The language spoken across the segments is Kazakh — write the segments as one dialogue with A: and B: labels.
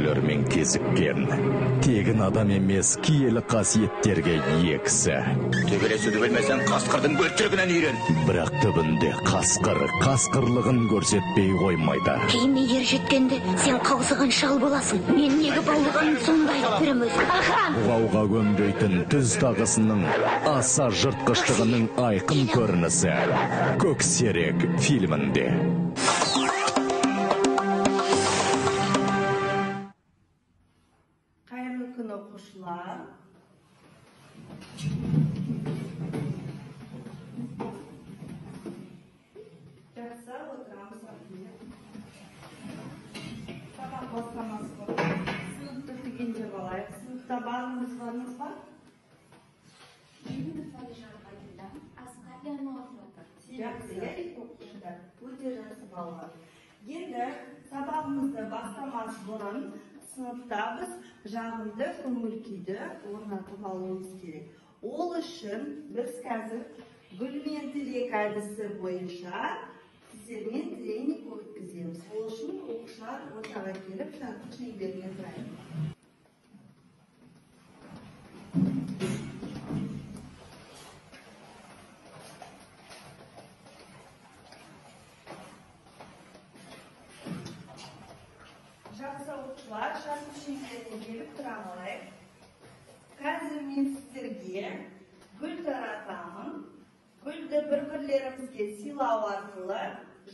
A: дәстүрлермен кезіккен. Тегін адам емес, киелі қасиеттерге ие кісі.
B: Төбелесуді білмесең, қасқырдың бөлтірігінен үйрен.
A: Бірақ түбінде қасқыр қасқырлығын көрсетпей қоймайды.
C: Кейін ер жеткенде сен қаусаған шал боласың. Мен неге баулығаным сонда айтып берем өзім. Ахан!
A: Бұғауға көнбейтін түз тағысының аса жыртқыштығының айқын көрінісі Көксерек фильмінде.
D: Қайырлы күн, оқушылар. Жақсы, отырамыз, рахмет. Сабақ бастамас бұрын сыныпты түгендеп алайық. Сыныпта барлығымыз бармыз ба? Жақсы, иә, оқушылар. Өте жақсы, балалар. Енді сабағымызды бастамас бұрын сыныпта біз жағымды көңіл күйді орнатып алуымыз керек. Ол үшін біз қазір гүл мен тілек әдісі бойынша сіздермен тренинг өткіземіз. Ол үшін оқушылар ортаға келіп жарқын шеңберіне тұрайық. Жақсы, оқушылар, жарқын шеңберіне келіп тұра қалайық. Қазір мен сіздерге гүл таратамын. Гүлді бір-бірлерімізге сыйлау арқылы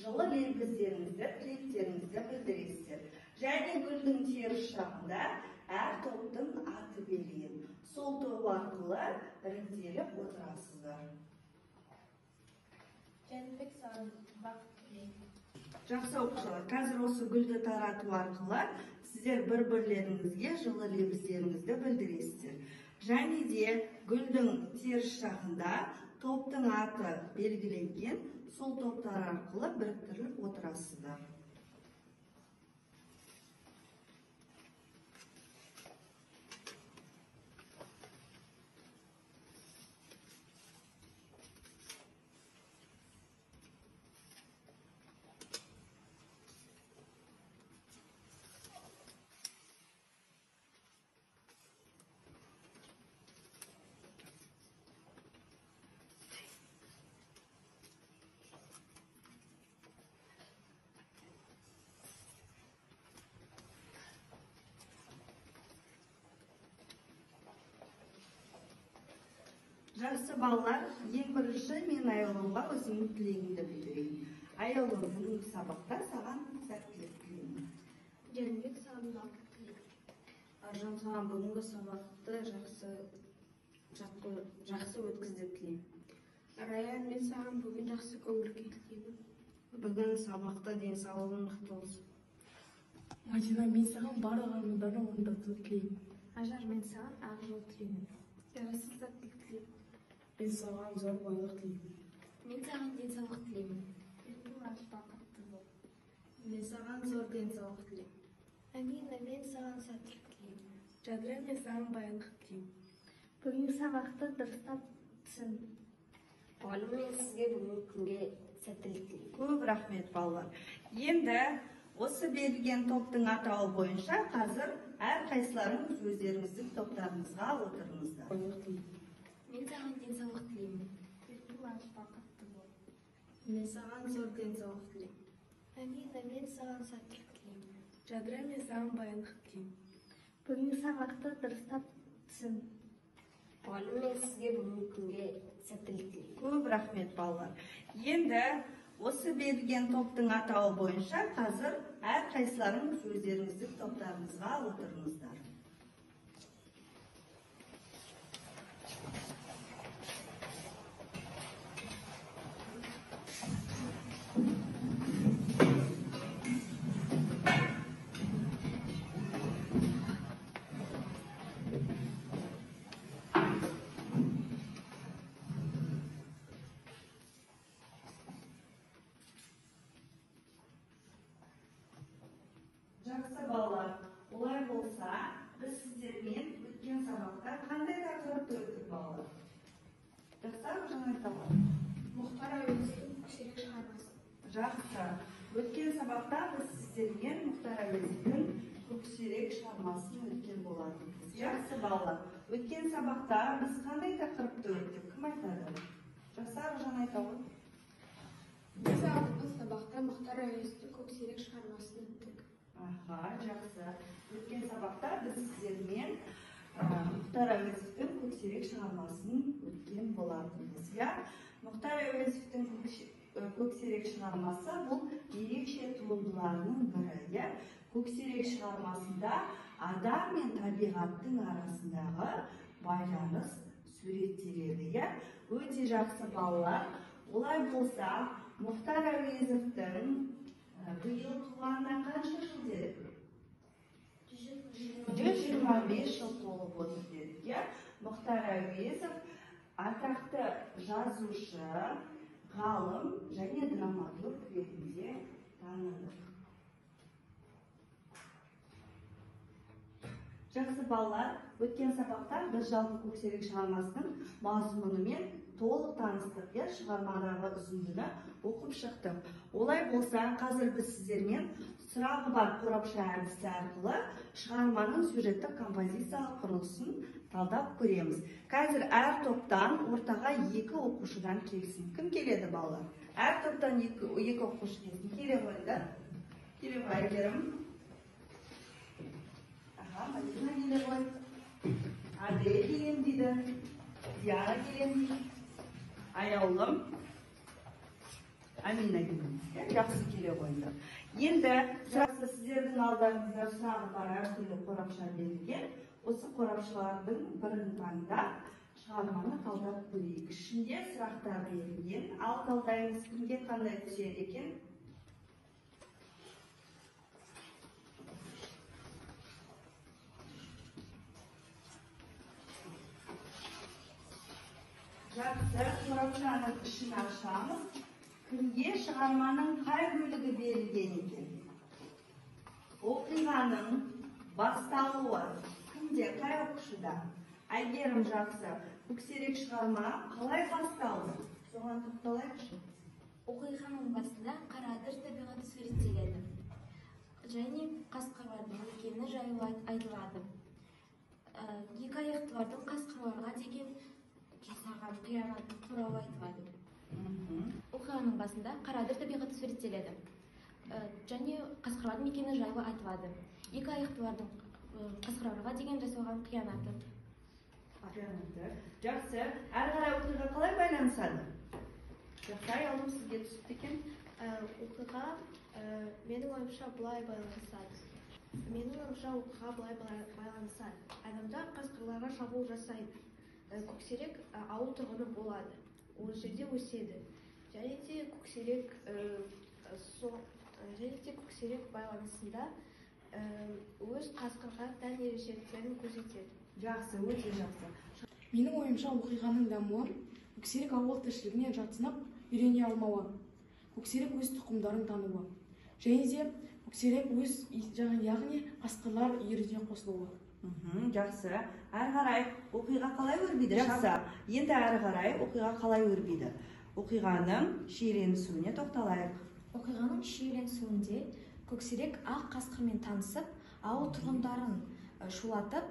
D: жылы лебіздеріңізді, тілектеріңізді білдіресіздер. Және гүлдің теріс жағында әр топтың аты белгіленген. Сол топ арқылы іріктеліп отырасыздар.
E: Жәнібек, саған бақыт тілеймін.
D: Жақсы, оқушылар, қазір осы гүлді тарату арқылы сіздер бір-бірлеріңізге жылы лебіздеріңізді білдіресіздер. Және де гүлдің теріс жағында топтың аты белгіленген, сол топтар арқылы біріктіріліп отырасыздар. Жақсы, балалар, ең бірінші мен Аяулымға өзімнің тілегімді білдірейін. Аяулым, бүгінгі сабақта саған сәттілік тілеймін.
E: Жәнібек, саған бақыт тілеймін.
F: Аржан, саған бүгінгі сабақты жақсы өткіз деп тілеймін.
G: Раян, мен саған бүгін жақсы көңіл күй тілеймін.
F: Бүгін сабақта денсаулығың мықты болсын.
H: Мадина, мен саған барлық армандарың орындалуын тілеймін.
E: Ажар, мен саған ақ жол тілеймін.
G: Жарасыз, сәттілік тілеймін.
H: Мен саған зор байлық тілеймін.
E: Мен саған денсаулық тілеймін. Ерболат, бақытты бол.
F: Мен саған зор денсаулық тілеймін.
E: Амина, мен саған сәттілік тілеймін.
H: Жадыра, мен саған байлық тілеймін.
E: Бүгінгі сабақты дұрыстап түсін.
C: Мұғалім, мен сізге бүгінгі күнге сәттілік тілеймін.
D: Көп рахмет, балалар. Енді осы берілген топтың атауы бойынша қазір әрқайсыларыңыз өздеріңіздің топтарыңызға отырыңыздар.
H: Байлық тілеймін.
E: Мен саған денсаулық тілеймін. Ерболат, бақытты бол.
F: Мен саған зор денсаулық тілеймін.
E: Амина, мен саған сәттілік тілеймін.
H: Жадыра, мен саған байлық тілеймін.
E: Бүгінгі сабақты дұрыстап түсін.
C: Мұғалім, мен сізге бүгінгі күнге сәттілік тілеймін.
D: Көп рахмет, балалар. Енді осы берілген топтың атауы бойынша қазір әрқайсыларыңыз өздеріңіздің топтарыңызға отырыңыздар. Жақсы, балалар, олай болса, біз сіздермен өткен сабақта қандай тақырыпты өттік, балалар? Жақсы, Аружан айта алады.
G: Мұхтар Әуезовтің Көксерек шығармасы.
D: Жақсы. Өткен сабақта біз сіздермен Мұхтар Әуезовтің Көксерек шығармасын өткен болатынбыз. Жақсы балалар, өткен сабақта біз қандай тақырыпты өттік? Кім айтады? Жақсы, Аружан айта ғой.
G: Біз алдыңғы сабақта Мұхтар Әуезовтің Көксерек шығармасын өттік.
D: Аха, жақсы. Өткен сабақта біз сіздермен Мұхтар Әуезовтің Көксерек шығармасын өткен болатынбыз. Иә? Мұхтар Әуезовтің Көксерек шығармасы бұл ерекше туындыларының бірі. Иә? Көксерек шығармасында адам мен табиғаттың арасындағы байланыс суреттеледі. Иә? Өте жақсы балалар. Олай болса, Мұхтар Әуезовтің биыл туғанына қанша жыл дедік? 125 жыл толып отыр дедік. Иә? Мұхтар Әуезов атақты жазушы, ғалым және драматург ретінде танылды. Жақсы балалар, өткен сабақта біз жалпы Көксерек шығармасының мазмұнымен толық таныстық, иә, шығармадағы үзіндіні оқып шықтық. Олай болса, қазір біз сіздермен сұрағы бар қорапша әдісі арқылы шығарманың сюжеттік композициялық құрылысын талдап көреміз. Қазір әр топтан ортаға екі оқушыдан келсін. Кім келеді балалар? Әр топтан екі оқушы келсін. Келе қойыңдар. Келе ғой, Әйгерім. Аха, Мадина келе ғой. Адель келем дейді. Диана келем дейді. Аяулым. Амина келем. Жақсы, келе қойыңдар. Енді жақсы, сіздердің алдарыңызда сұрағы бар әртүрлі қорапша берілген. Осы қорапшалардың бірін таңдап, шығарманы талдап көрейік. Ішінде сұрақтар берілген. Ал талдаймыз, кімге қандай түседі екен? Жақсы, қорапшаның ішін ашамыз. Кімге шығарманың қай бөлігі берілген екен? Оқиғаның басталуы. Кімде, қай оқушыда? Әйгерім, жақсы. Көксерек шығарма қалай басталды? Соған тоқталайықшы.
E: Оқиғаның басында Қараадыр табиғаты суреттеледі. Және қасқырлардың мекені жайлы айтылады. Екі аяқтылардың қасқырларға деген жасаған қиянаты туралы айтылады. Оқиғаның басында Қараадыр табиғаты суреттеледі. Және қасқырлардың мекені жайлы айтылады. Екі аяқтылардың қасқырларға деген жасалған қиянаты.
D: Жақсы. Әрі қарай оқиға қалай байланысады? Жақсы, Аяулым, сізге түсіпті екен.
F: Оқиға менің ойымша былай байланысады. Менің ойымша оқиға былай байланысады. Адамдар қасқырларға шабуыл жасайды. Көксерек ауыл тұрғыны болады. Ол жерде өседі. Және де Көксерек байланысында өз қасқырға тән ерекшеліктерін көрсетеді.
D: Жақсы, өте жақсы.
H: Менің ойымша оқиғаның дамуы Көксерек ауыл тіршілігіне жатсынып үйрене алмауы, Көксерек өз тұқымдарын тануы, және де Көксерек өз, яғни қасқырлар үйіріне қосылуы.
D: Жақсы. Әрі қарай оқиға қалай өрбиді? Жақсы. Енді әрі қарай оқиға қалай өрбиді? Оқиғаның шиеленісуіне тоқталайық.
E: Оқиғаның шиеленісуінде Көксерек ақ қасқырмен танысып, ауыл тұрғындарын шулатып,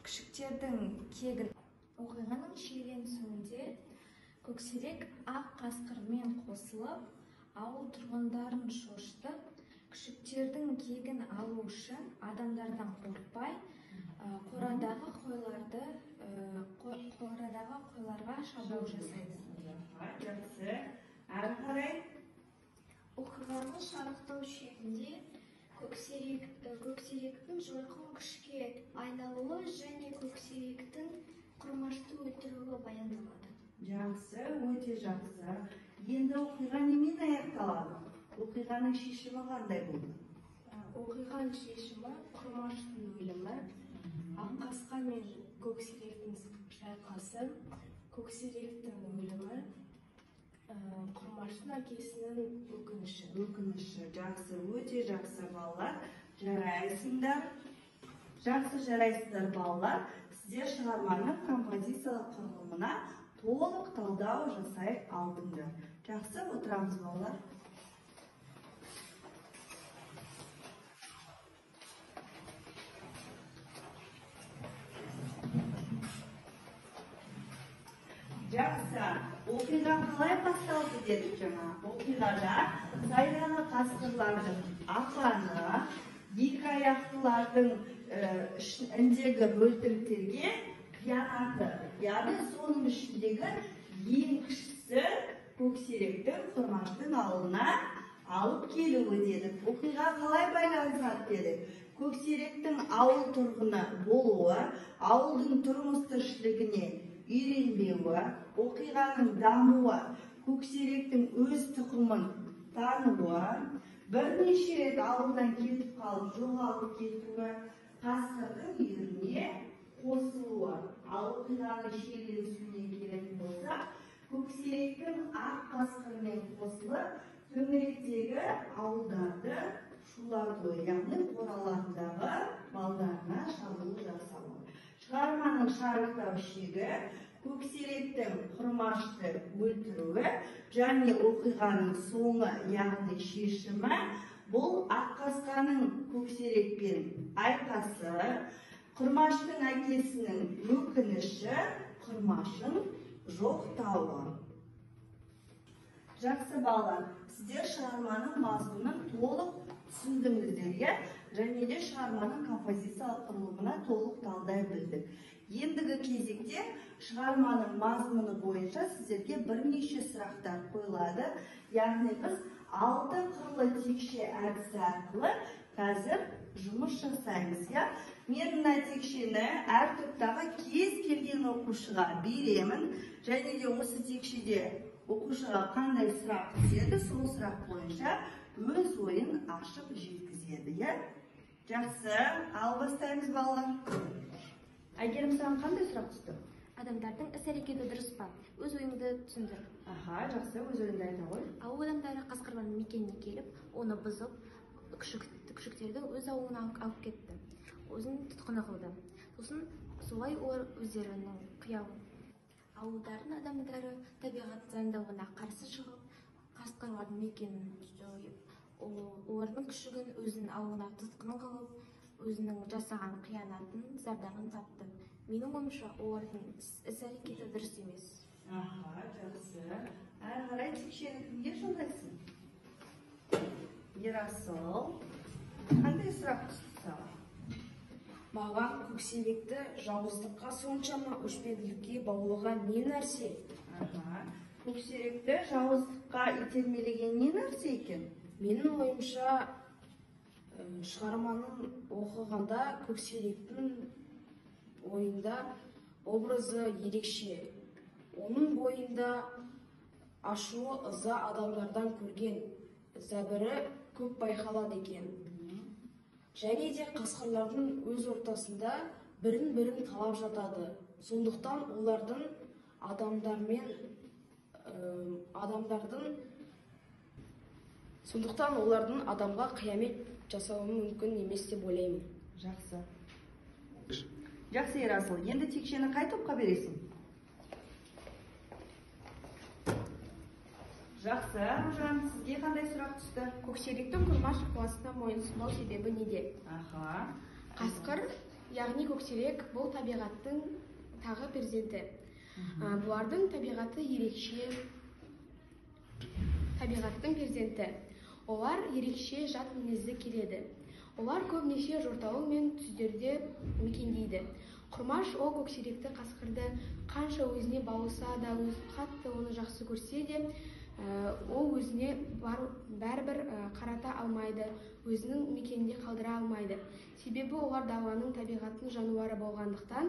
E: күшіктердің кегін. Оқиғаның шиеленісуінде Көксерек ақ қасқырмен қосылып, ауыл тұрғындарын шошытып, күшіктердің кегін алу үшін адамдардан қорықпай, қорадағы қойларға шабуыл жасайды.
D: Жақсы. Әрі қарай
I: Оқиғаның шарықтау шегінде Көксеректің жойқын күшке айналуы және Көксеректің Құрмашты өлтіруі баяндалады.
D: Жақсы, өте жақсы. Енді оқиға немен аяқталады? Оқиғаның шешімі қандай болды?
G: Оқиғаның шешімі Құрмаштың өлімі, Аққасқа мен Көксеректің шайқасы, Көксеректің өлімі, Құрмаштың әкесінің өкініші.
D: Өкініші. Жақсы, өте жақсы балалар. Жарайсыңдар. Жақсы, жарайсыңдар балалар. Сіздер шығарманың композициялық құрылымына толық талдау жасай алдыңдар. Жақсы, отырамыз балалар. Жақсы. Оқиға қалай басталды дедік жаңа? Оқиғада сайдағы қасқырлардың апаны, екі аяқтылардың ішіндегі бөлтіріктерге қиянаты, яғни соның ішіндегі ең кішісі Көксеректің Құрмаштың ауылына алып келуі дедік. Оқиға қалай байланысады дедік? Көксеректің ауыл тұрғыны болуы, ауылдың тұрмыс тіршілігіне үйренбеуі, оқиғаның дамуы, Көксеректің өз тұқымын тануы, бірнеше рет ауылдан кетіп қалып, жоғалып кетуі, қасқырдың үйіріне қосылуы. Ал оқиғаның шиеленісуіне келетін болсақ, Көксеректің ақ қасқырмен қосылып, төңіректегі ауылдарды шулатуы, яғни қораларындағы малдарына шабуыл жасауы. Шығарманың шарықтау шегі Көксеректің Құрмашты өлтіруі және оқиғаның соңы, яғни шешімі, бұл Аққасқаның Көксерекпен айқасы, Құрмаштың әкесінің өкініші, Құрмашын жоқтауы. Жақсы балалар, сіздер шығарманың мазмұнын толық түсіндіңіздер, иә? Және де шығарманың композициялық құрылымына толық талдай білдік. Ендігі кезекте шығарманың мазмұны бойынша сіздерге бірнеше сұрақтар қойылады. Яғни біз 6 қырлы текше әдісі арқылы қазір жұмыс жасаймыз, иә? Мен мына текшені әр топтағы кез келген оқушыға беремін, және де осы текшеде оқушыға қандай сұрақ түседі, сол сұрақ бойынша өз ойын ашып жеткізеді, иә? Жақсы, ал бастаймыз балалар. Әйгерім, саған қандай сұрақ түсті?
E: Адамдардың іс-әрекеті дұрыс па? Өз ойыңды түсіндір.
D: Аха, жақсы, өз ойыңды айта ғой.
E: Ауыл адамдары қасқырлардың мекеніне келіп, оны бұзып, күшіктерді өз ауылына алып кетті. Өзін тұтқын қылды. Сосын солай олар өздерінің қиялын. Ауылдардың адамдары табиғат заңдылығына қарсы шығып, қасқырлардың мекенін жойып, олардың күшігін өзінің ауылына тұтқын қылып, өзінің жасаған қиянатын зардабын тапты. Менің ойымша, олардың іс-әрекеті дұрыс емес.
D: Аха, жақсы. Әрі қарай текшені кімге жолдайсың? Ерасыл, қандай сұрақ түсті саған?
H: Маған Көксеректі жауыздыққа соншама өшпенділікке баулыған не нәрсе?
D: Аха, Көксеректі жауыздыққа итермелеген не нәрсе екен?
H: Менің ойымша, шығарманың оқығанда Көксеректің ойында образы ерекше. Оның бойында ашуы, ыза, адамдардан көрген зәбірі көп байқалады екен. Және де қасқырлардың өз ортасында бірін-бірін талап жатады. Сондықтан олардың адамға қиямет жасауы мүмкін емес деп ойлаймын.
D: Жақсы. Жақсы, Ерасыл, енді текшені қай топқа бересің? Жақсы, Аружан, сізге қандай сұрақ түсті?
G: Көксеректің Құрмаш ықыласына мойынсұнбау себебі неде?
D: Аха.
G: Қасқыр, яғни көксерек, бұл табиғаттың тағы перзенті. Бұлардың табиғаты ерекше, табиғаттың перзенті. Олар ерекше жат мінезді келеді. Олар көбінесе жортауыл мен түздерде мекендейді. Құрмаш ол көксеректі қасқырды қанша өзіне баулыса да, өз қатты оны жақсы көрсе де, ол өзіне бәрібір қарата алмайды, өзінің мекенінде қалдыра алмайды. Себебі олар даланың табиғаттың жануары болғандықтан,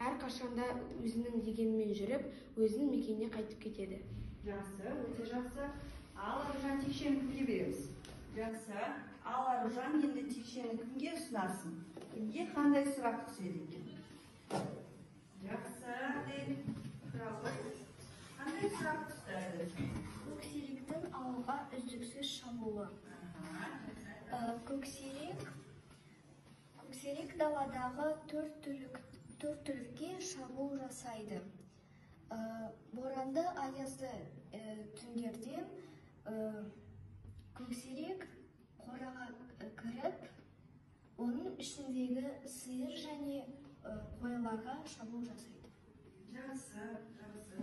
G: әрқашанда өзінің дегенімен жүріп, өзінің мекеніне қайтып кетеді.
D: Жақсы, өте жақсы. Ал Аружан, текшені кімге береміз? Жақсы. Ал Аружан, енді текшені кімге ұсынасың? Кімге қандай сұрақ түседі екен? Жақсы, Адель. Қандай сұрақ түсті, Адель?
I: Көксеректің ауылға үздіксіз шабуылы. Көксерек даладағы төрт түлікке шабуыл жасайды. Боранды аязды түндерде көксерек қораға кіріп, оның ішіндегі сиыр және қойларға шабуыл жасайды.
D: Жақсы, жақсы.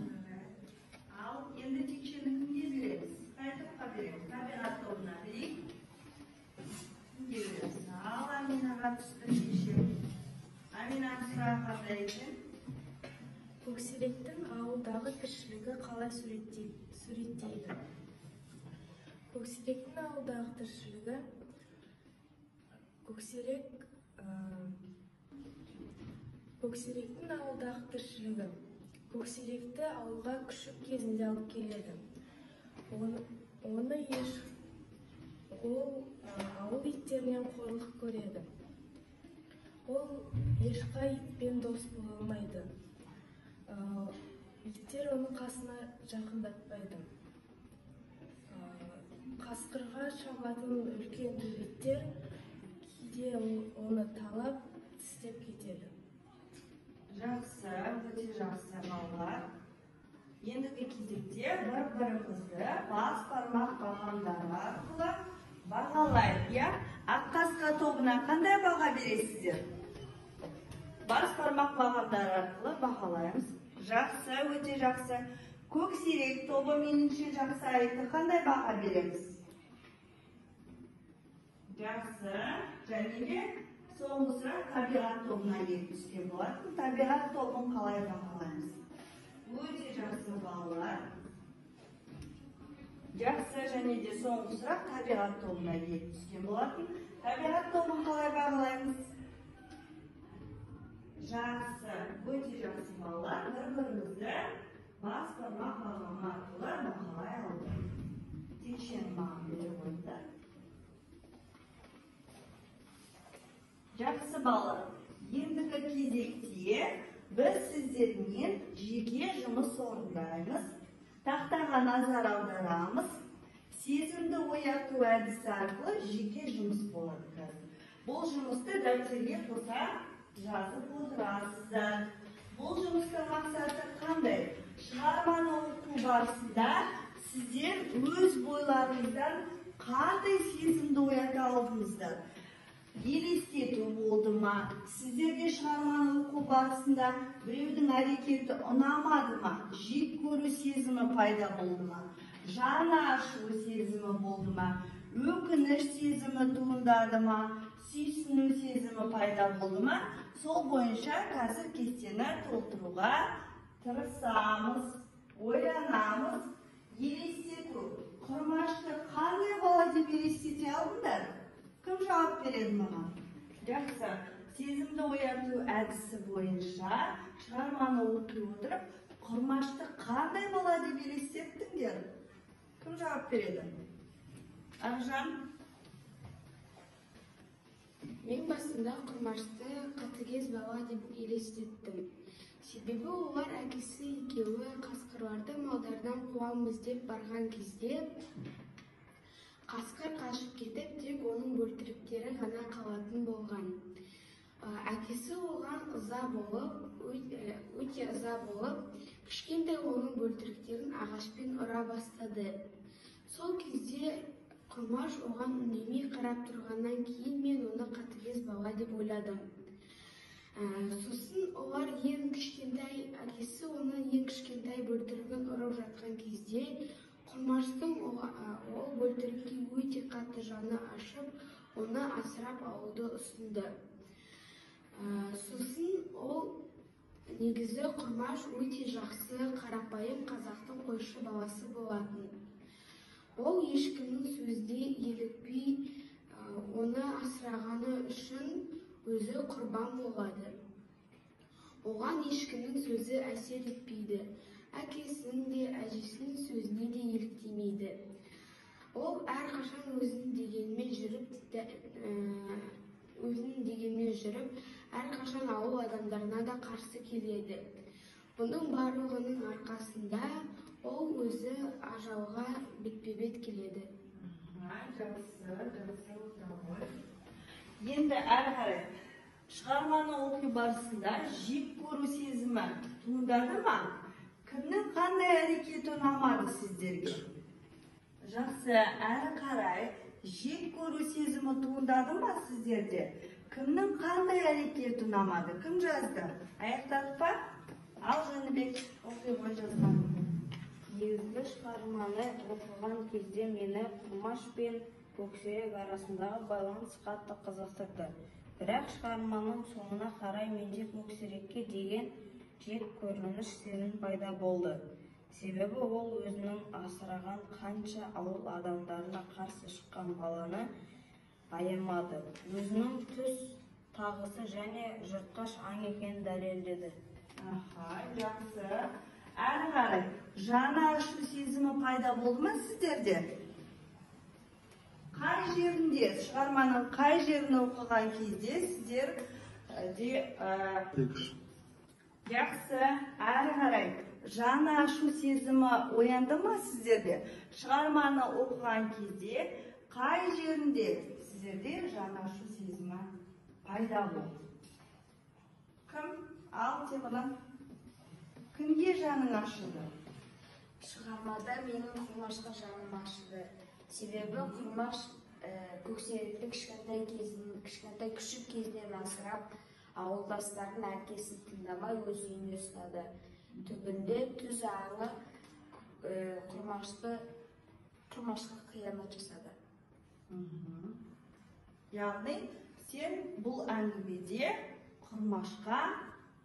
F: тіршілігі қалай суреттейді? Көксеректің ауылдағы тіршілігі. Көксеректің ауылдағы тіршілігі. Көксеректі ауылға күшік кезінде алып келеді. Оны ол ауыл иттерінен қорлық көреді. Ол ешқай итпен дос бола алмайды. Иттер оның қасына жақындатпайды. Қасқырға шабатын үлкен төбеттер кейде оны талап, тістеп кетеді.
D: Жақсы, өте жақсы, балалар. Ендігі кезекте бір-бірімізді бас бармақ бағамдары арқылы бағалайық, иә? Аққасқа тобына қандай баға бересіздер? Бас бармақ бағамдары арқылы бағалаймыз. Жақсы, өте жақсы. Көксерек тобы меніңше жақсы айтты. Қандай баға береміз? Жақсы. Және де соңғы сұрақ табиғат тобына келіп түскен болатын. Табиғат тобын қалай бағалаймыз? Өте жақсы, балалар. Жақсы, және де соңғы сұрақ табиғат тобына келіп түскен болатын. Табиғат тобын қалай бағалаймыз? Жақсы, өте жақсы, балалар. Бір-бірімізді бас бармақ бағамы арқылы бағалай алдық. Текшені маған бере қойыңдар. Жақсы, балалар. Ендігі кезекте біз сіздермен жеке жұмыс орындаймыз. Тақтаға назар аударамыз. Сезімді ояту әдісі арқылы жеке жұмыс болады қазір. Бұл жұмысты дәптерге қоса жазып отырасыздар. Бұл жұмыстың мақсаты қандай? Шығарманы оқу барысында сіздер өз бойларыңыздан қандай сезімді оята алдыңыздар? Елестету болды ма? Сіздерге шығарманы оқу барысында біреудің әрекеті ұнамады ма? Жек көру сезімі пайда болды ма? Жаны ашу сезімі болды ма? Өкініш сезімі туындады ма? Сүйсіну сезімі пайда болды ма? Сол бойынша қазір кестені толтыруға тырысамыз, ойланамыз. Елестету. Құрмашты қандай бала деп елестете алдыңдар? Кім жауап береді маған? Жақсы. Сезімді ояту әдісі бойынша шығарманы оқи отырып, Құрмашты қандай бала деп елестеттіңдер? Кім жауап береді? Ақжан?
G: Мен басында Құрмашты қатыгез бала деп елестеттім. Себебі олар әкесі екеуі қасқырларды малдардан қуамыз деп барған кезде қасқыр қашып кетіп, тек оның бөлтіріктері ғана қалатын болған. Әкесі оған ыза болып, өте ыза болып, кішкентай оның бөлтіріктерін ағашпен ұра бастады. Сол кезде Құрмаш оған үндемей қарап тұрғаннан кейін мен оны қатыгез бала деп ойладым. Сосын олар ең кішкентай, әкесі оны ең кішкентай бөлтірігін ұрып жатқан кезде Құрмаштың ол бөлтірікке өте қатты жаны ашып, оны асырап алуды ұсынды. Сосын ол негізі Құрмаш өте жақсы, қарапайым қазақтың қойшы баласы болатын. Ол ешкімнің сөзіне елікпей, оны асырағаны үшін өзі құрбан болады. Оған ешкімнің сөзі әсер етпейді. Әкесінің де, әжесінің сөзіне де еліктемейді. Ол әрқашан өзінің дегенмен жүріп, әрқашан ауыл адамдарына да қарсы келеді. Бұның барлығының арқасында ол өзі ажалға бетпе-бет келеді.
D: Жақсы, жақсы отыра. Енді әрі қарай шығарманы оқи барысында жек көру сезімі туындады ма? Кімнің қандай әрекеті ұнамады сіздерге? Жақсы, әрі қарай жек көру сезімі туындады ма сіздерде? Кімнің қандай әрекеті ұнамады? Кім жазды? Аяқтадық па? Ал, Жәнібек, оқи ғой жазған.
J: Негізгі шығарманы оқыған кезде мені Құрмаш пен Көксерек арасындағы байланыс қатты қызықтырды. Бірақ шығарманың соңына қарай менде Көксерекке деген жек көрініш сезім пайда болды. Себебі ол өзінің асыраған қанша ауыл адамдарына қарсы шыққан баланы аямады. Өзінің түз тағысы және жыртқыш аң екенін дәлелдеді.
D: Аха, жақсы. Әрі қарай жаны ашу сезімі пайда болды ма сіздерде? Қай жерінде, шығарманың қай жерін оқыған кезде сіздер де жақсы, әрі қарай жаны ашу сезімі оянды ма сіздерде? Шығарманы оқыған кезде қай жерінде сіздерде жаны ашу сезімі пайда болды? Кім? Ал, Темірлан. Кімге жаның ашыды?
K: Шығармада менің Құрмашқа жаным ашыды. Себебі Құрмаш Көксеректі кішкентай күшік кезінен асырап, ауылдастардың әкесін тыңдамай өз үйінде ұстады. Түбінде түз аңы Құрмашқа қиянат жасады.
D: Яғни сен бұл әңгімеде Құрмашқа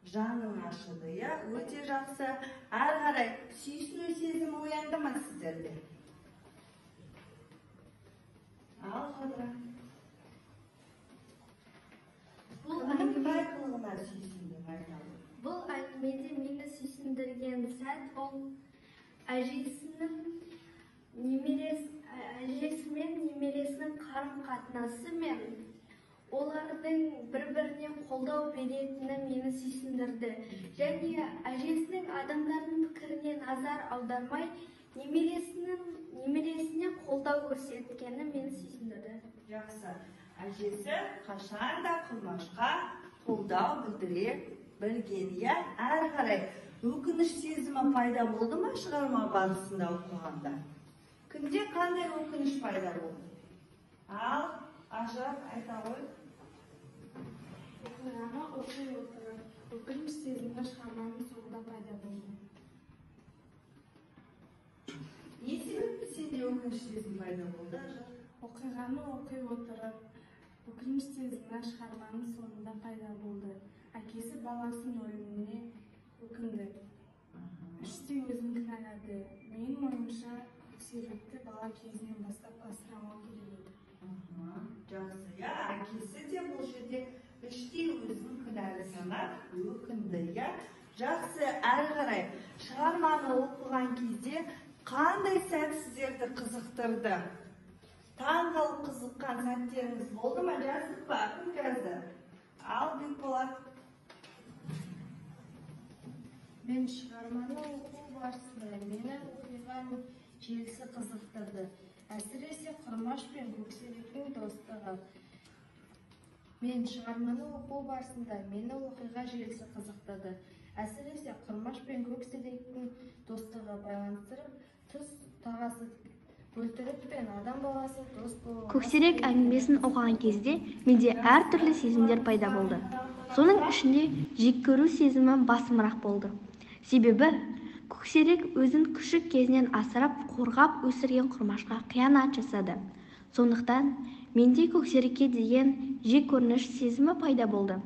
D: жаның ашыды, иә? Өте жақсы. Әрі қарай сүйсіну сезімі оянды ма сіздерде? Ал, Жадыра. Кімнің қай қылығына сүйсіндің, айталы?
I: Бұл әңгімеде мені сүйсіндірген сәт ол әжесінің әжесі мен немересінің қарым-қатынасы мен олардың бір-біріне қолдау беретіні мені сүйсіндірді. Және әжесінің адамдардың пікіріне назар аудармай немересіне қолдау көрсеткені мені сүйсіндірді.
D: Жақсы. Әжесі қашан да Құрмашқа қолдау білдіре білген, иә? Әрі қарай өкініш сезімі пайда болды ма шығарма барысында оқығанда? Кімде қандай өкініш пайда болды? Ал, Ажар, айта ғой.
L: Оқиғаны оқи отырып, өкініш сезімі шығарманың соңында пайда болды.
D: Не себепті сенде өкініш сезімі пайда болды, Ажар?
L: Оқиғаны оқи отырып, өкініш сезімі шығарманың соңында пайда болды. Әкесі баласының өліміне өкінді. Іштей өзін кінәлады. Менің ойымша, Көксеректі бала кезінен бастап асырамау керек еді.
D: Жақсы, иә, әкесі де бұл жерде іштей өзін кінәлі санап өкінді, иә? Жақсы, әрі қарай шығарманы оқыған кезде қандай сәт сіздерді қызықтырды? Таңғалып қызыққан сәттеріңіз болды ма? Жаздық па? Кім жазды? Ал, Бекболат.
K: Мен шығарманы оқу барысында мені оқиғаның желісі қызықтырды. Әсіресе Құрмаш пен Көксеректің достығы. Мен шығарманы оқу барысында мені оқиға желісі қызықтырды. Әсіресе Құрмаш пен Көксеректің достығы байланыстырып, түз тағасы бөлтірік пен адам баласы дос болуға.
E: Көксерек әңгімесін оқыған кезде менде әртүрлі сезімдер пайда болды. Соның ішінде жек көру сезімі басымырақ болды. Себебі Көксерек өзін күшік кезінен асырап, қорғап өсірген Құрмашқа қиянат жасады. Сондықтан менде Көксерекке деген жек көрініш сезімі пайда болды.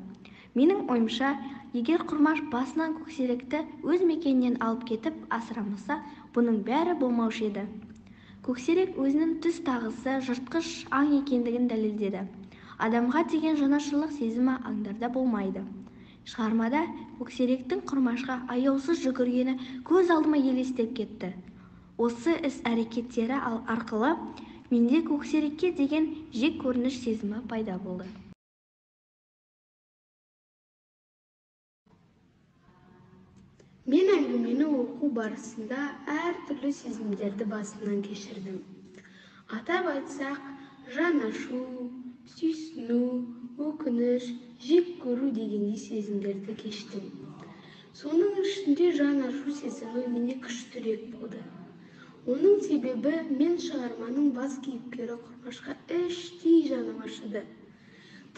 E: Менің ойымша, егер Құрмаш басынан Көксеректі өз мекенінен алып кетіп асырамаса, бұның бәрі болмаушы еді. Көксерек өзінің түз тағысы жыртқыш аң екендігін дәлелдеді. Адамға деген жанашырлық сезімі аңдарда болмайды. Шығармада Көксеректің Құрмашқа аяусыз жүгіргені көз алдыма елестеп кетті. Осы іс-әрекеттері арқылы менде Көксерекке деген жек көрініш сезімі пайда болды.
G: Мен әңгімені оқу барысында әртүрлі сезімдерді басымнан кешірдім. Атап айтсақ, жан ашу, сүйсіну, өкініш, жек көру дегендей сезімдерді кештім. Соның ішінде жан ашу сезімі менде күштірек болды. Оның себебі мен шығарманың бас кейіпкері Құрмашқа іштей жаным ашыды.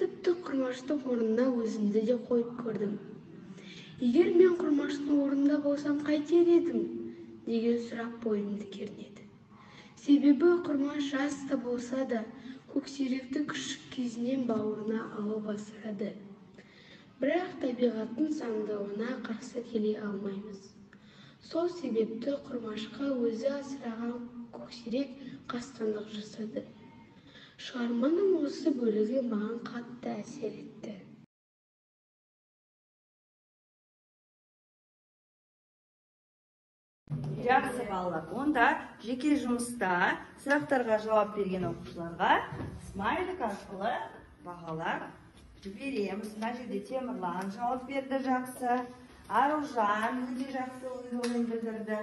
G: Тіпті Құрмаштың орнына өзімді де қойып көрдім. Егер мен Құрмаштың орнында болсам қайтер едім деген сұрақ бойымды кернеді. Себебі Құрмаш жас та болса да Көксеректі күшік кезінен бауырына алып асырады. Бірақ табиғаттың заңдылығына қарсы келе алмаймыз. Сол себепті Құрмашқа өзі асыраған Көксерек қастандық жасады. Шығарманың осы бөлігі маған қатты әсер етті.
D: Жақсы, балалар. Онда жеке жұмыста сұрақтарға жауап берген оқушыларға смайлик арқылы бағалар жібереміз. Мына жерде Темірлан жауап берді жақсы. Аружан өте жақсы өз ойын білдірді.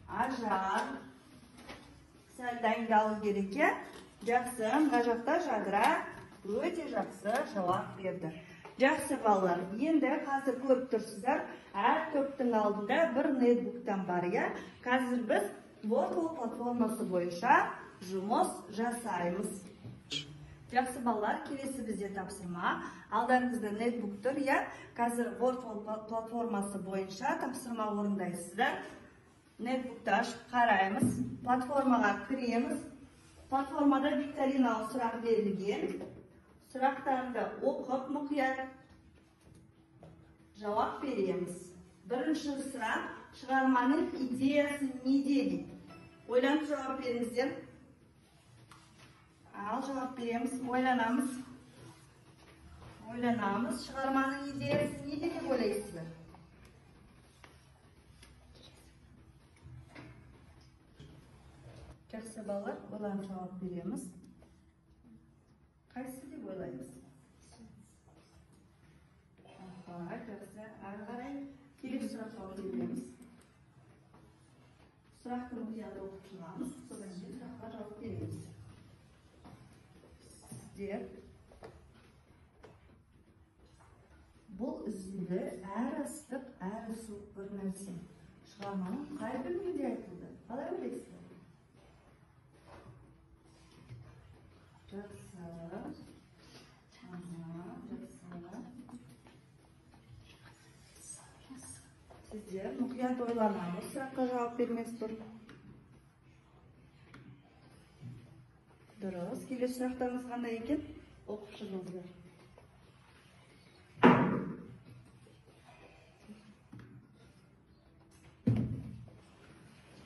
D: Ажар сәл дайындалу керек, иә? Жақсы, мына жақта Жадыра өте жақсы жауап берді. Жақсы, балалар, енді қазір көріп тұрсыздар, әр топтың алдында бір ноутбуктан бар, иә? Қазір біз Wordwall платформасы бойынша жұмыс жасаймыз. Жақсы, балалар, келесі бізде тапсырма. Алдарыңызда ноутбук тұр, иә? Қазір Wordwall платформасы бойынша тапсырма орындайсыздар. Ноутбукты ашып қараймыз, платформаға кіреміз. Платформада викториналық сұрақ берілген. Сұрақтарды оқып мұқият жауап береміз. Бірінші сұрақ, шығарманың идеясы неде дейді. Ойланып жауап беріңіздер. Ал жауап береміз, ойланамыз. Ойланамыз. Шығарманың идеясы неде деп ойлайсыздар? Жақсы, балалар, ойланып жауап береміз. Қайсысы деп ойлаймыз? Аха, жақсы. Ары қарай келесі сұраққа өте береміз. Сұрақты мұқият оқып шығамыз, содан кейін сұраққа жауап береміз. Сіздер бұл үзінді әрі ыстық, әрі суық бір нәрсе. Шығарманың қай бөлімінде айтылды? Қалай ойлайсыздар? Жақсы. Жақсы. Сіздер мұқият ойланамыз, сұраққа жауап бермес бұрын. Дұрыс. Келесі сұрақтарыңыз қандай екен? Оқып шығыңыздар.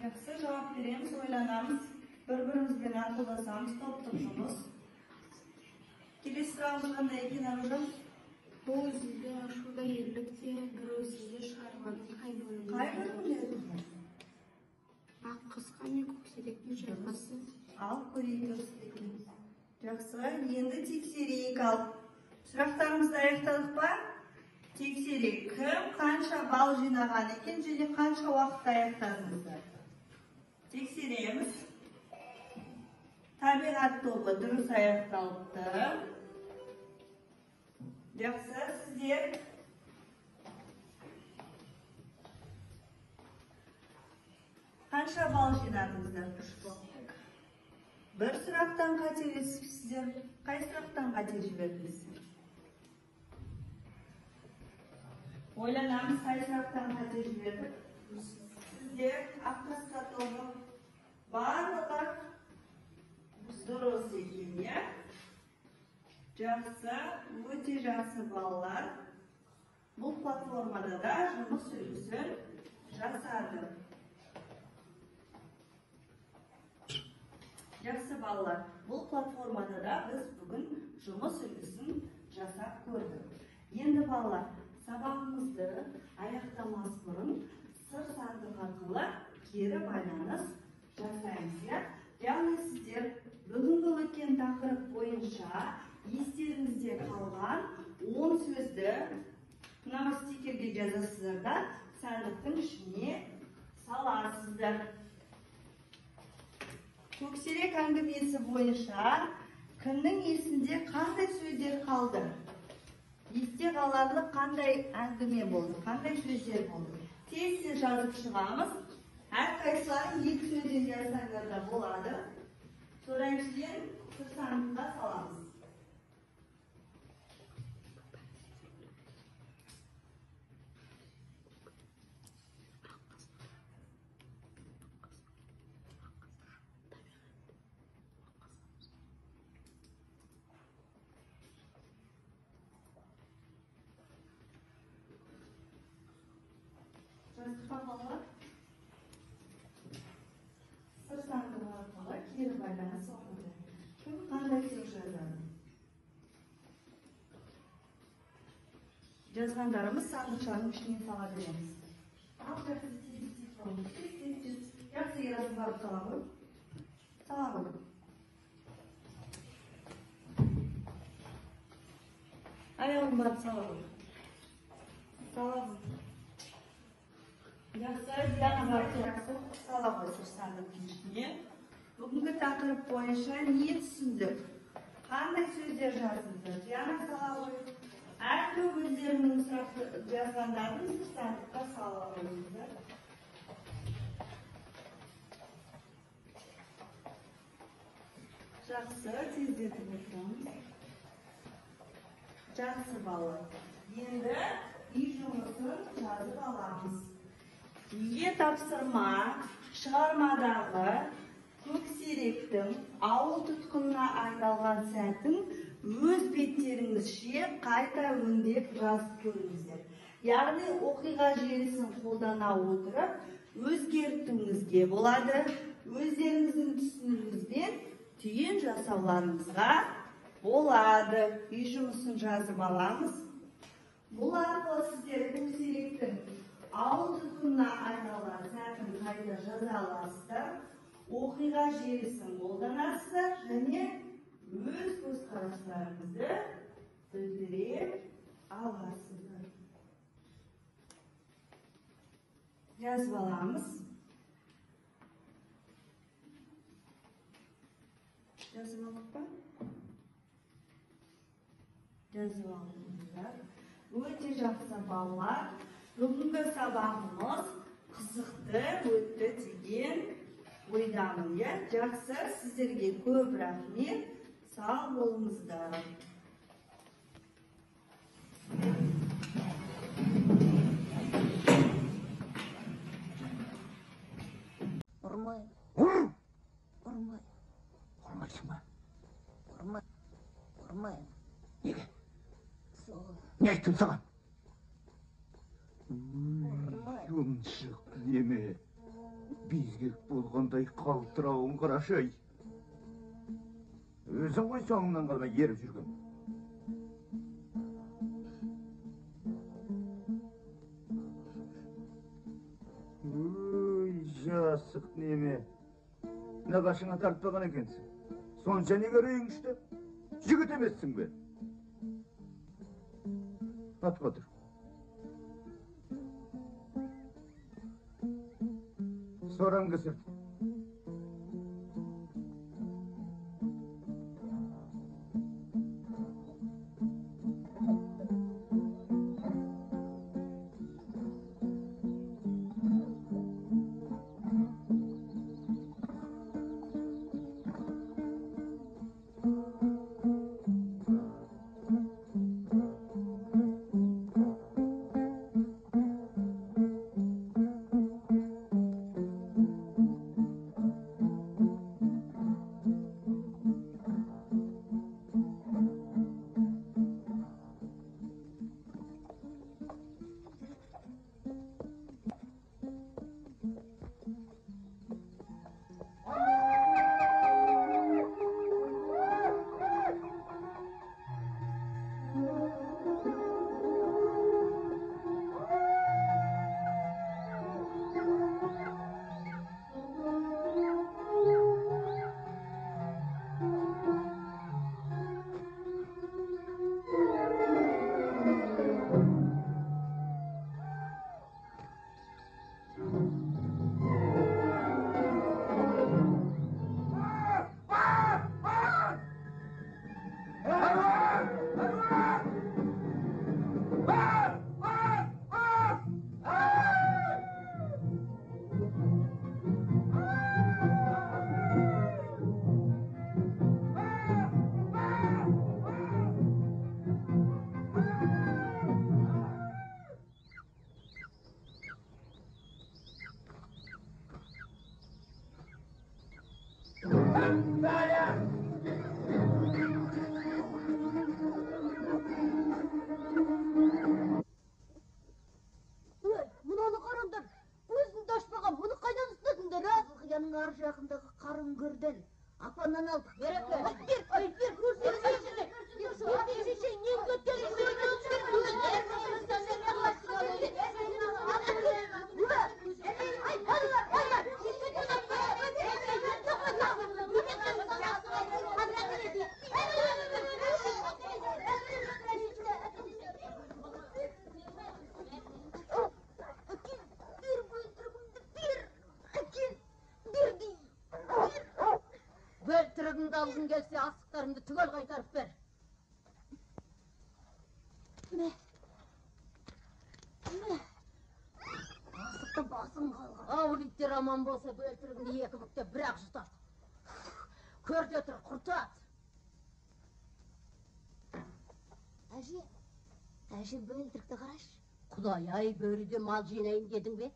D: Жақсы, жауап береміз, ойланамыз, бір-бірімізбен ақылдасамыз, топтық жұмыс. Келесі сұрағымыз қандай екен, Аружан?
G: Бұл үзінді ашу да ерлік те бір өзінде шығарманың қай бөлімінде?
D: Қай бөлімінде айтылған?
G: Ақ қасқа мен Көксеректің шайқасы.
D: Ал көрейік, дұрыс екен. Жақсы, енді тексерейік ал. Сұрақтарымызды аяқтадық па? Тексерейік. Кім қанша балл жинаған екен және қанша уақытта аяқтадыңыздар? Тексереміз. Табиғат тобы дұрыс аяқталыпты. Жақсы, сіздер қанша балл жинадыңыздар? Бір сұрақтан қателесіпсіздер. Қай сұрақтан қате жібердіңіздер? Ойланамыз, қай сұрақтан қате жібердік? Сіздер Аққасқа тобы барлығы дұрыс екен, иә? Жақсы, өте жақсы, балалар. Бұл платформада да жұмыс үлгісін жасады. Жақсы, балалар, бұл платформада да біз бүгін жұмыс үлгісін жасап көрдік. Енді, балалар, сабағымызды аяқтамас бұрын сыр сандық арқылы кері байланыс жасаймыз, иә? Яғни сіздер бүгінгі өткен тақырып бойынша естеріңізде қалған 10 сөзді мынау стикерге жазасыздар да сандықтың ішіне саласыздар. Көксерек әңгімесі бойынша кімнің есінде қандай сөздер қалды? Есте қаларлық қандай әңгіме болды, қандай сөздер болды? Тез-тез жазып шығамыз. Әрқайсыларын екі сөзден жазсаңдар да болады. Содан кейін сандыққа саламыз. Жаздық па, балалар? Сыр сандығы арқылы кері байланыс орнатайық. Кім қандай сөз жазады? Жазғандарымыз сандықшаның ішіне сала береміз. Ал, жақсы, тез, тез, тез, тез, тез. Жақсы, Ерасыл, барып сала ғой. Сала ғой. Аяғын барып сала ғой. Сала ғой. Жақсы, Диана, барып сала ғой сыр сандықтың ішіне. Бүгінгі тақырып бойынша не түсіндік? Қандай сөздер жазылды? Диана, сала ғой. Әр топ өздерінің сұрақ жазғандарын сыр сандыққа сала қойыңыздар. Жақсы, тездетіп отырамыз. Жақсы, балалар. Енді үй жұмысын жазып аламыз. Үйге тапсырма: шығармадағы Көксеректің ауыл тұтқынына айналған сәтін өз беттеріңізше қайта өңдеп жазып көріңіздер. Яғни оқиға желісін қолдана отырып өзгертуіңізге болады. Өздеріңіздің түсінігіңізбен түйін жасауларыңызға болады. Үй жұмысын жазып аламыз. Бұл арқылы сіздер Көксеректің ауыл тұтқынына айналған сәтін қайта жаза аласыздар, оқиға желісін қолданасыздар және өз көзқарастарыңызды білдіре аласыздар. Жазып аламыз. Жазып алдық па? Жазып алдыңыздар. Өте жақсы, балалар. Бүгінгі сабағымыз қызықты өтті деген ойдамын, иә? Жақсы, сіздерге көп рахмет. Сау болыңыздар.
C: Ұрмай.
B: Ұр!
C: Ұрмай.
B: Ұрмайсың ба?
C: Ұрмай. Ұрмай.
B: Неге?
C: Сол.
B: Не айттым саған?
C: Ұрмай.
B: Ұмшық неме? Безгек болғандай қалтырауын қарашы-ай. Өзің ғой соңынан қалмай еріп жүрген. Өй, жасық неме. Нағашыңа тартпаған екенсің. Сонша неге үрейің ұшты? Жігіт емессің бе? Атқа отыр. Сораңды сүрт.
C: Мынаны қараңдар, Бұлар жақындағы Қарынгөрден апаннан алдық. Бер, бер, бер,
M: Бөлтірігіңді алғың келсе, асықтарымды түгел қайтарып бер.
C: Мә. Мә. Асықты басым қалған.
M: Ауыл иттер аман болса, бөлтірігіңді екі бүктеп бір-ақ жұтады. Көрде тұр, құртады.
C: Әже, әже, бөлтірікті қарашы.
M: Құдай-ай, бөріден мал жинайын дедің бе?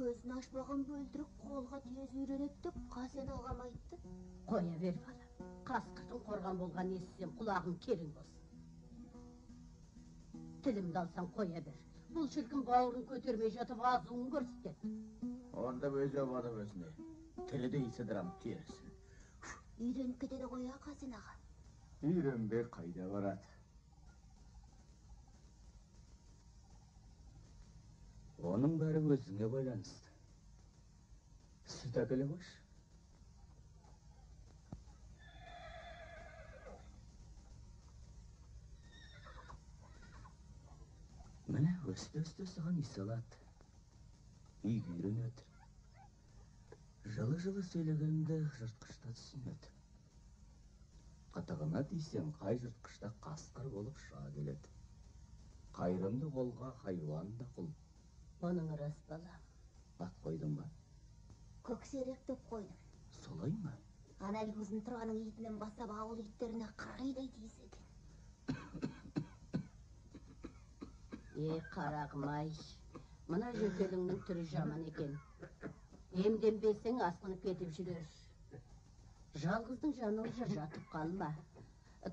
C: Көзін ашпаған бөлтірік қолға тез үйренеді деп Қасен ағам айтты.
M: Қоя бер, бала. Қасқырдың қорған болғанын естісем, құлағым керең болсын. Тілімді алсаң қоя бер. Бұл шіркін бауырын көтермей жатып азуын көрсетеді.
B: Онда өзі обады өзіне. Тілі де сыдырам терісін.
C: Үйреніп кетеді ғой, а, Қасен аға?
B: Үйренбей қайда барады? Оның бәрі өзіңе байланысты. Сүт әкеле қойшы. Міне, өсті-өсті саған үй салады. Үйге үйренеді. Жылы-жылы сөйлегенді жыртқышта түсінеді. Қатығына тисең, қай жыртқышта қасқыр болып шыға келеді. Қайырымды қолға хайуан да құл.
M: Оның рас, балам.
B: Ат қойдың ба?
C: Көксерек деп қойдым.
B: Солай ма?
C: Ана әлгі ұзын тұрғанның итінен бастап ауыл иттеріне қырғидай тиісі екен.
M: Е, қарағым-ай, мына жөтеліңнің түрі жаман екен. Емденбесең асқынып кетіп жүрер. Жалғыздың жаны олжа, жатып қалма.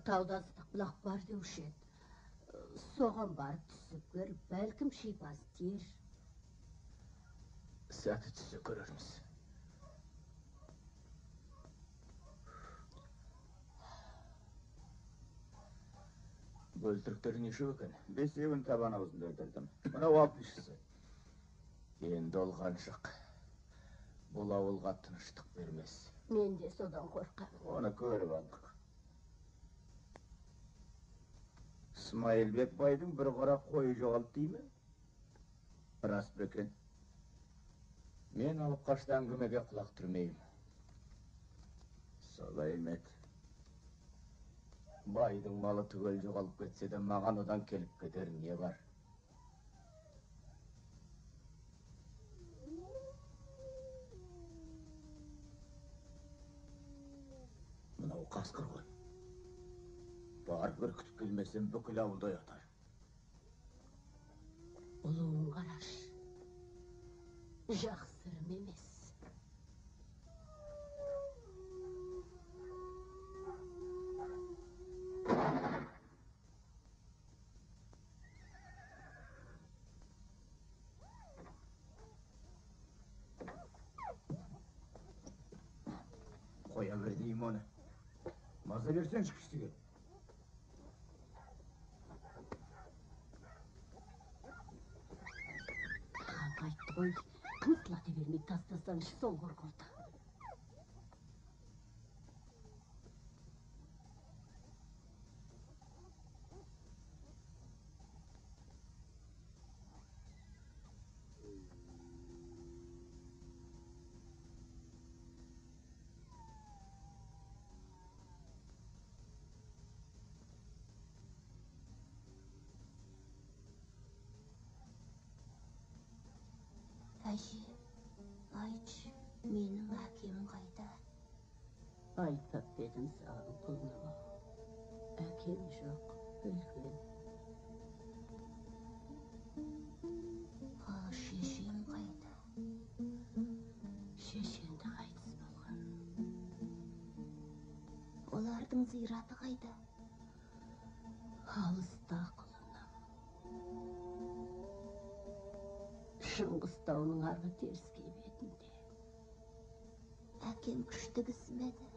M: Тауда ыстық бұлақ бар деуші еді. Соған барып түсіп көр, бәлкім шипасы тиер.
B: Сәті түссе көрерміз. Бөлтіріктері нешеу екен? Бесеуін табан аузында өлтірдім. Мынау алтыншысы. Енді ол қаншық. Бұл ауылға тыныштық бермес.
M: Мен де содан қорқамын.
B: Оны көріп алдық. Смайылбек байдың бір қора қойы жоғалды дей ме? Рас па екен? Мен алып қашты әңгімеге құлақ түрмеймін. Солай ма еді? Байдың малы түгел жоғалып кетсе де, маған одан келіп кетер не бар? Мынау қасқыр ғой. Барып үркітіп келмесем, бүкіл ауылды оятар.
M: Ұлуын қарашы. Жақсы ырым емес.
B: Қоя бер деймін оны. Маза берсеңші кісіге.
M: Қайтты ғой, қыңсылата бермей тастасаңшы сол қорқорды.
C: Әже, айтшы, менің әкем қайда?
M: Айтпап па едім саған, құлыным-ау. Әкең жоқ, өлген.
C: Ал шешем қайда?
M: Шешең де қайтыс болған.
C: Олардың зираты қайда?
M: Алыста, құлыным. Шыңғыс тауының арғы теріскей бетінде.
C: Әкең күшті кісі ме еді?